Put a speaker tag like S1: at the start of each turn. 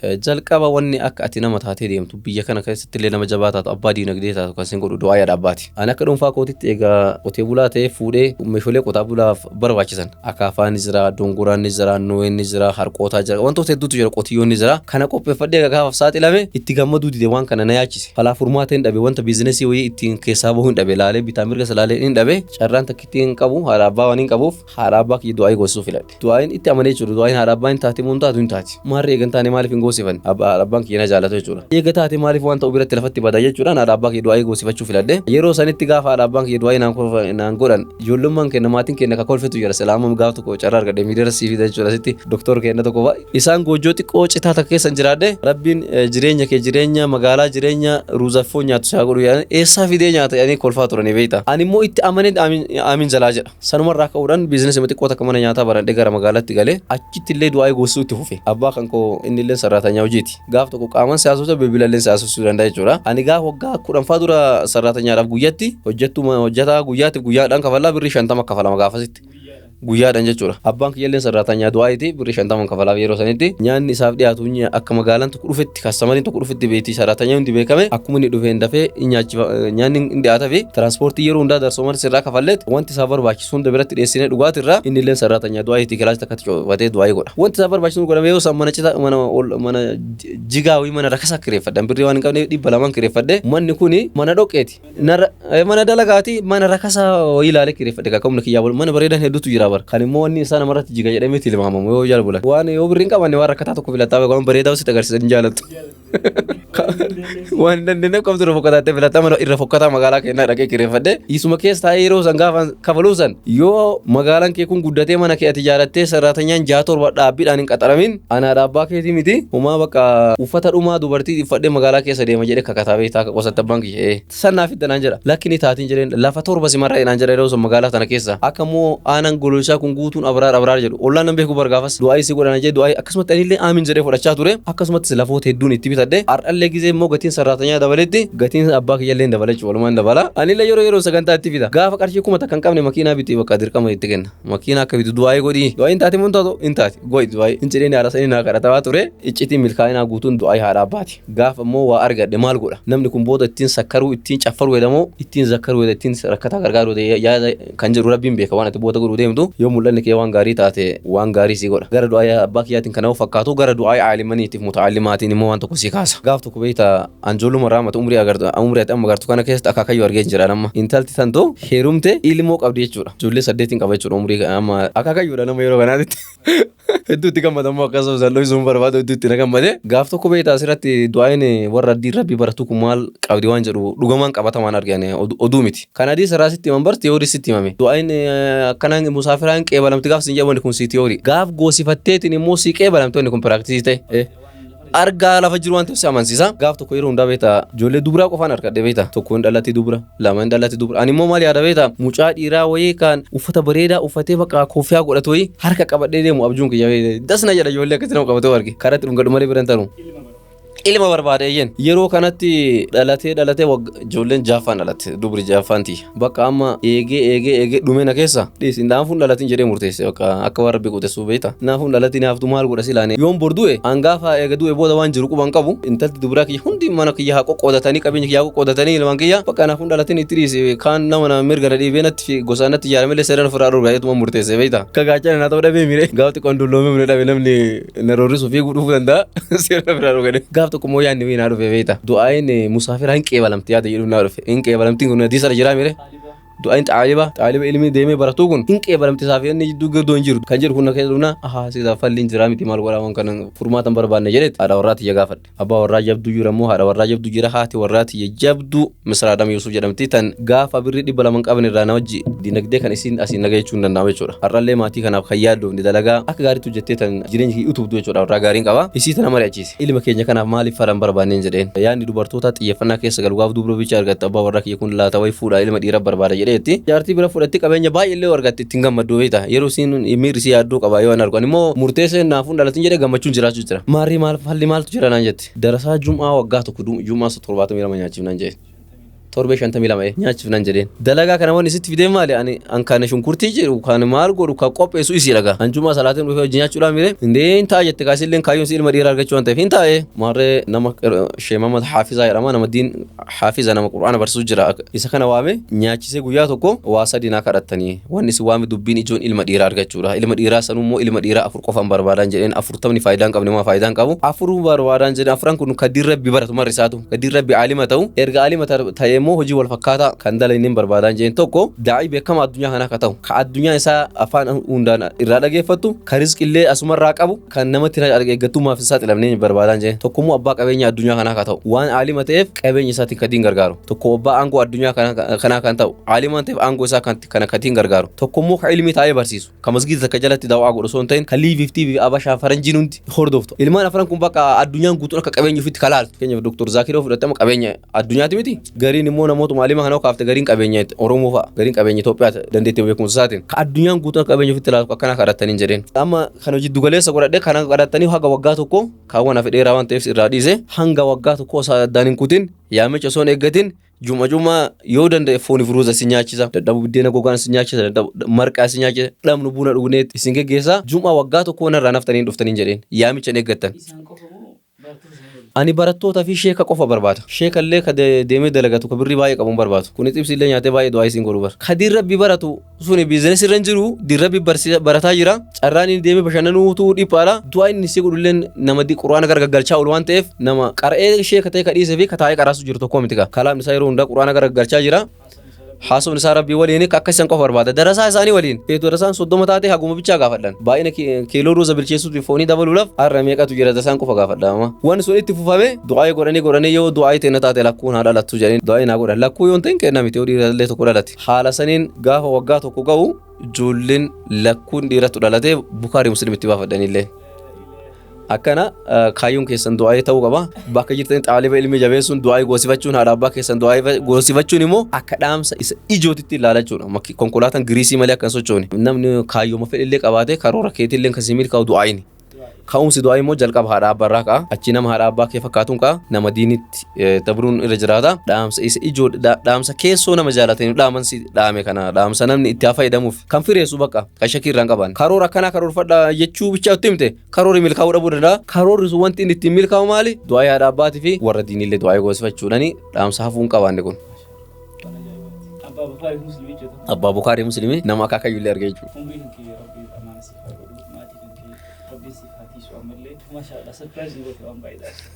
S1: Jalqaba wanni akka ati nama taatee deemtu, biyya kana keessatti illee nama jabaa taatu, abbaa diinagdee taatu kan sin godhu du'aa yaada abbaati. Ani akka dhuunfaa kootitti egaa qotee bulaa ta'ee fuudhee meeshaalee qotaa bulaaf barbaachisan akaafaan ni jira, dongoraan ni jira, nooyeen ni jira, harqootaa jira, wantoota hedduutu jira, qotiyyoon ni jira. Kana qopheeffadhee egaa gaafa saaxilame itti gammaduu dide, waan kana na yaachise. Falaa furmaata hin dhabe, wanta biizinesii wayii ittiin keessaa bahuu hin dhabe, laalee bitaa mirga laalee hin dhabe. Carraan takkitti hin qabu, haadha abbaa waan hin qabuuf haadha abbaa kiyya du'aa goosisuu filadhe. Du'aayin itti amanee jechuudha. Du'aayin haadha abbaa hin taate moo hin taatu? Hin taati. Maarree eega hin taane maaliif hin goosifan? Haadha abbaan kiyya na jaalatu jechuudha. Eega taate maaliif waan ta'u biratti lafatti bada jechuudhaan haadha abbaa kiyya du'aayii goosifachuu filadhe. Yeroo sanitti gaafa haadha abbaan kiyya du'aayii naan godhan, ijoollummaan keenya, maatiin keenya ka kolfetu jira. Silaa amma gaaf tokko carraa argadhe miidiyaa sii fida jechuudha. Sitti doktor keenya tokko fa'a. Isaan goojjoo xiqqoo citaa takka keessa hin jiraadhe, Rabbiin jireenya kee jireenya magaalaa, jireenya ruuzaaf foon nyaatu si haa godhu jedhanii, eessaa fidee nyaata jedhanii kolfaa turanii beekta. Ani immoo itti amanee aamin jalaa jedha. Sanumarraa ka'uudhaan biizinasii xiqqoo takka mana nyaataa baradhee gara magaalaatti galee achitti illee du'aa goosisuu itti fufe. Abbaa kan koo inni illee sarraatanyaa hojiiti. Gaaf tokko qaaman siyaasota, bilbila illee siyaasosuu danda'a jechuudha. Ani gaaf waggaa 10ffaa dura sarraatanyaadhaaf guyyatti hojjettuu hojjetaa guyyaatti guyyaadhaan kafalaa birrii 50 kafalama gaafasitti. Guyyaadhaan jechuudha. Abbaan kiyya illee sarraatanyaa du'aayiiti, birrii 50 kafalaaf yeroo sanitti. Nyaanni isaaf dhiyaatu akka magaalaan tokko dhufetti, kastamariin tokko dhufetti beekti, sarraatanyaa hundi beekame, akkuma inni dhufeen dafee nyaanni hin dhiyaata fi tiraanspoortii yeroo hundaa darsooman sirraa kafalleet wanti isaa barbaachisu hunda biratti dhiyeessinee dhugaatirraa inni illee sarraatanyaa du'aayiiti, kilaasii takkatti cufatee du'aayii godha. Wanti isaa barbaachisu godhame. Yeroo san mana cita, mana jigaa wayii, mana rakasa kireeffadhan, birrii waan hin qabneef 200 kireeffadhe. Manni kuni mana dhoqqeeti. Mana dalagaati, mana rakasa wayii ilaalee kireeffadhe, akka humna kiyyaa mana bareedan hedduutu jira bara. Kan immoo wanni isaa namarratti jiga jedhamee tilmaamamu yoo jala bulan. Waan yoo birrii hin qabanne waan rakkataa tokko filataa, waan bareedaa sitti agarsiisan hin jaalattu. Waan hin dandeenyeef qabdu irra fokkatattee filataa, mana irra fokkataa magaalaa keenyaa dhaqee kireeffadhe. Isuma keessa taa'ee yeroo san gaafa kafaluu san, yoo magaalaan kee kun guddatee mana kee ati ijaarrattee sarraatanyaan jaha torba dhaabbiidhaan hin qaxaramin, anaa dhaabbaa keetii miti, homaa bakka uffata dhumaa dubartii uffadhee magaalaa keessa deema jedhee kakataa beektaa akka qosatti abbaan kiyya. San naaf fidda naan jedha. Lakki ni taatiin jedheen, lafa torba simarra naan jedha yeroo sun magaalaa tana keessa. Akka immoo aanaan gololchaa kun guutuun Abraar Abraar jedhu. Ollaan nan beeku bar gaafas. Du'aa isii godhana jedhe, du'aa akkasumatti anillee aamin jedhee fudhachaa ture. Akkasumattis lafoota hedduun itti bitadhe. Har'allee gizee immoo gatiin sarraatanyaa dabaletti gatiin abbaa kiyyallee dabala jechuudha, walumaan dabala. Anillee yeroo yeroo sagantaa itti fida. Gaafa qarshii 1000 hin qabne makiinaa biti, bakka dirqama itti kenna. Makiinaa akka bitu du'aa godhi. Du'aa hin taate moo hin taatu? Hin taate. Godhi du'aa. Hin jedheen haadha sanii naa kadhatamaa ture. Iccitiin milkaa'inaa guutuun du'aa haadha abbaati. Gaafa immoo waa argadhe maal godha? Namni kun booda ittiin sakkaruu, ittiin caffaruu jedhamoo ittiin zakkaruu jedha, ittiin rakkataa gargaaruu yaada kan jedhu Rabbiin beeka. Waan ati booda godhuu deemtu yoo mul'anni kee waan gaarii taate waan gaarii sii godha. Gara du'aa abbaa kiyyaatiin kana fakkaatu, gara du'aa aalimaniitiif muta'allimaatiin immoo waan tokko sii kaasa. Gaaf tokko beekta, anjoolluma raamata umrii agartu, umrii ati amma agartu kana keessatti akaakayyuu argee jira nama. Intalti tanto heerumte ilmoo qabdi jechuudha. Ijoollee saddeetiin qaba jechuudha umrii amma akaakayyuudha nama yeroo kanaatitti. Hedduu itti gammadamu, akkasumas halluu isuun barbaadu hedduu itti na gammade. Gaaf tokko beektaa, asirratti du'aayin warra adii rabbii baratu kun maal qabdi waan jedhu dhugamaan qabatamaan argane, oduu miti. Kan adii sarraa sitti himan bar tiyoorii sitti himame. Du'aayin akkanaan musaafiraan qeebalamti gaaf sin jedhu kun si tiyoorii. Gaaf goosifatteetiin immoo si qeebalamti, wanni kun piraaktisii ta'e. Argaa lafa jiru waan ta'eef si amansiisa. Gaaf tokko yeroo hundaa beektaa ijoollee dubaraa qofaan argadhe beektaa. Tokko hin dhalatti dubra, lama hin dhalatti dubra. Ani immoo maal yaada beektaa, mucaa dhiiraa wayii kan uffata bareedaa uffatee bakka koofiyaa godhatu wayii harka qabadhee deemu abjuun kiyya beektaa. Das na jedha ijoollee akkasii nama qabatee arge. Karatti dhungadhu malee bira hin taru. Ilma barbaade eeyyen. Yeroo kanatti dhalatee dhalatee ijoolleen jaaffaan dhalatte, dubri jaaffaan tiyya. Bakka amma eegee eegee eegee dhume na keessa dhiis naafuun dhalatin jedhee murteesse, bakka akka waan rabbi qutessuu beekta. Naafuun dhalatin haaftu maal godha silaane, yoon bor du'e hangaafa eega du'e booda waan jiru quban qabu, intalti dubaraa kiyya hundi mana kiyya haa qoqqoodatanii, qabeenya kiyya haa qoqqoodatanii, ilmaan kiyya bakka naafuun dhalatin itti dhiisi, kaan nama na mirga na dhiibee natti fi gosaan natti ijaaramellee seeraan ofirraa dhorgaa jetuma murteesse beekta. Akka gaachana naa ta'uu dhabee mire gaaf xiqqoon dulloomee mire dhabe, namni na roorrisu fiiguu dhufuu danda'a, seeraan ofirraa dhorgade. Gaaf tokko immoo yaadni wayii naa dhufe beekta. Du'aayin musaafiraa hin qeebalamti yaada jedhu naa dhufe. Hin qeebalamtiin kun hadiisa irra jiraa mire. Du'aayin xaaliba ilmi deemee baratuu kun hin qeebalamti, isaaf inni jidduu girdoo hin jiru kan jedhu kun na keessa dhufna, ahaa sidaa falli hin jiraa miti, maal godhaa waan kana furmaata hin barbaanne jedheet haadha warraa tiyya gaafadhe. Abbaa warraa jabduu jira immoo haadha warraa jabduu jira. Haati warraa tiyya jabduu Misraa Adam Yuusuf jedhamti, tan gaafa birrii 200 hin qabne irraa na wajji dinagdee kan isiin asiin naga jechuun danda'ama jechuudha. Har'allee maatii kanaaf kan yaaddoofne, dalagaa akka gaariitti hojjettee tan jireenya kiyya utubdu jechuudha, warraa gaariin qaba. Isii tana mari'achiise. Ilma keenya kanaaf maaliif fala hin barbaanneen jedheen. Yaadni dubartootaa xiyyeeffannaa keessa galu gaaf dubra bicha argatte, abbaa warraa kiyya kun laata wayi fuudha ilma dhiira barbaada jedheetti. Jaartii bira fudhatti qabeenya baay'ee illee argatte ittiin gammaddu beekta. Yeroo isiin miirri isii yaaddoo qaba yoo an argu. Ani immoo murteessee naafuun dhalatin jedhee gammachuun jiraachuu jira. Maarrii maal falli maaltu jira naan jette. Darasaa jum'aa waggaa tokko jum'aa 72 nyaachifnaan jedhe. Torbee 52 nyaachifnan jedheen. Dalagaa kana wanni sitti fideen maali? Ani an kan shunkurtii jedhu kan maal godhu kan qopheessu isii dhagaa. Anjumaa salaatiin dhufee hojii nyaachuudhaan mire indee hin ta'a jette kaasilleen kaayyoon si ilma dhiiraa argachuu waan ta'eef hin taa'e. Maarree nama Sheeh Mahamad Haafizaa jedhama, nama diin haafiza, nama qur'aana barsiisu jira. Isa kana waame nyaachisee guyyaa tokko waa sadi naa kadhattanii, wanni isin waame dubbiin ijoon ilma dhiiraa argachuudha. Ilma dhiiraa sanuu immoo ilma dhiiraa afur qofan barbaadaan jedheen. 40ni faayidaa hin qabne, maa faayidaa hin qabu. Afur barbaadaan jedheen. Afran kun ka diin rabbi baratu, marri isaatu ka diin rabbi aalima ta'u, erga aalima ta'e immoo hojii wal fakkaataa kan dalagne barbaadaan jedheen. Tokko daa'ii beekamaa addunyaa kanaa ka ta'u, ka addunyaan isaa afaan hundaan irraa dhageeffattu, ka rizqillee asumarraa qabu, kan namatti eeggattummaaf hin saaxilamne barbaadaan jedheen. Tokko immoo abbaa qabeenya addunyaa kanaa ka ta'u, waan aalima ta'eef qabeenya isaatiin ka diin gargaaru. Tokko abbaa aangoo addunyaa kanaa kan ta'u, aalima waan ta'eef aangoo isaa kana ka diin gargaaru. Tokko immoo ka ilmii taa'ee barsiisu, ka masgiida takka jalatti dawaa godhu osoo hin ta'in, ka liiviif tiiviif abashaa faranjiin hundi hordoftu. Ilmaan afran kun bakka addunyaan guutuun akka qabeenya ofiitti kalaaltu. Fakkeenyaaf Dr. Zaakiroo fudhatte, amma qabeenya addunyaati miti. Gariin immoo namootuma alima kana kaafte, gariin qabeenya Oromoo fa'a, gariin qabeenya Itoophiyaa dandeettii beekumsa isaatiin. Ka addunyaan guutuun akka qabeenya ofiitti ilaaltu akkana kadhattaniin jedheen. Amma kana jiddu galeessa godhadhee kana kadhattanii haga waggaa tokko kaawwan hafe dheeraa waan ta'eef irraa dhiise, hanga waggaa tokko osoo addaan hin kutin, yaamicha osoo hin eeggatin, juma juma yoo danda'e fooniif ruuza isin nyaachisa, dadhabu biddeena gogaan isin nyaachisa, dadhabu marqaa isin nyaachisa, dhabnu buna dhugneet isin geggeessa. Juma waggaa tokko narraa naftanii dhuftaniin jedheen, yaamicha hin eeggattan.
S2: Isaan qofa moo barattoota isaanii waliin?
S1: Ani barattoota fi sheeka qofa barbaada. Sheeka illee ka deemee dalagatu, ka birrii baay'ee qabu hin barbaadu. Kuni xibsi illee nyaatee baay'ee du'aa isiin godhu bar. Ka diin rabbi baratu suni biizinasii irra hin jiru, diin rabbi barataa jira. Carraan inni deemee bashannanuutu dhiphaadha. Du'aa inni isii godhu illee nama quraana gargaggalchaa oolu waan ta'eef, nama qara'ee sheeka ta'e ka dhiisee fi ka taa'ee qaraasu jiru tokko miti ka. Kalaamni isaa yeroo hundaa quraana gargaggalchaa jira. Haasofni isaa rabbii waliin akka isan qofa barbaada. Darasaa isaanii waliin. Feetu darasaan 30 taate haguma bichaa gaafadhan. Baay'ina kiiloo ruuza bilcheessuufi foonii dabaluudhaaf har'a meeqatu jira, darasaan qofa gaafadha. Amma wanni sun itti fufame du'aa godhanii godhanii yoo du'aa ta'e taate lakkuun haa dhalattu jedhanii du'aa naa godhan. Lakkuu yoo hin ta'in kenna miti, yoo dhiirallee tokko dhalate. Haala saniin gaafa waggaa tokko ga'u ijoolleen lakkuun dhiiratu dhalatee Bukaarii Musliimitti baafadhanillee. Akkana kaayyoon keessan du'aayii ta'uu qaba. Bakka jirtan xaaliba ilmi jabeessuun, du'aayii goosifachuun, haadha abbaa keessan du'aayii goosifachuun immoo akka dhaamsa isa ijootitti ilaala jechuudha. Konkolaataan giriisii malee akka hin sochoone. Namni kaayyooma fedhillee qabaate karoora keetillee kan si milkaa'u du'aayiini. Ka'umsi du'aayii immoo jalqaba haadha abbaa irraa ka'a. Achi nama haadha abbaa kee fakkaatuun ka'a. Nama diinitti dabruun irra jiraata. Dhaamsa isa ijoo, dhaamsa keessoo nama jaalatanii dhaaman si dhaame kana, dhaamsa namni itti haa fayyadamuuf kan fireessu bakka kan shakkii irraa hin qaban. Karoora akkanaa karoorfadha jechuu bichaa itti himte karoorri milkaa'uu dhabuu danda'a. Karoorri sun wanti inni ittiin milkaa'u maali? Du'aa haadha abbaatii fi warra diinillee du'aa goosifachuudhaani dhaamsa hafuu hin qabaanne kun.
S2: Waan ajaa'ibaati. Abbaa Bukaarii Muslimii jechuudha.
S1: Abbaa Bukaarii Muslimii nama akaakayyullee argee jechuudha.
S2: Umrii kan kee rabbi amaana siif haa godhu. Maatii kan kee rabbi siif haa tiisu ammallee. Maashaallah, surprise nu goote waan baay'eedha.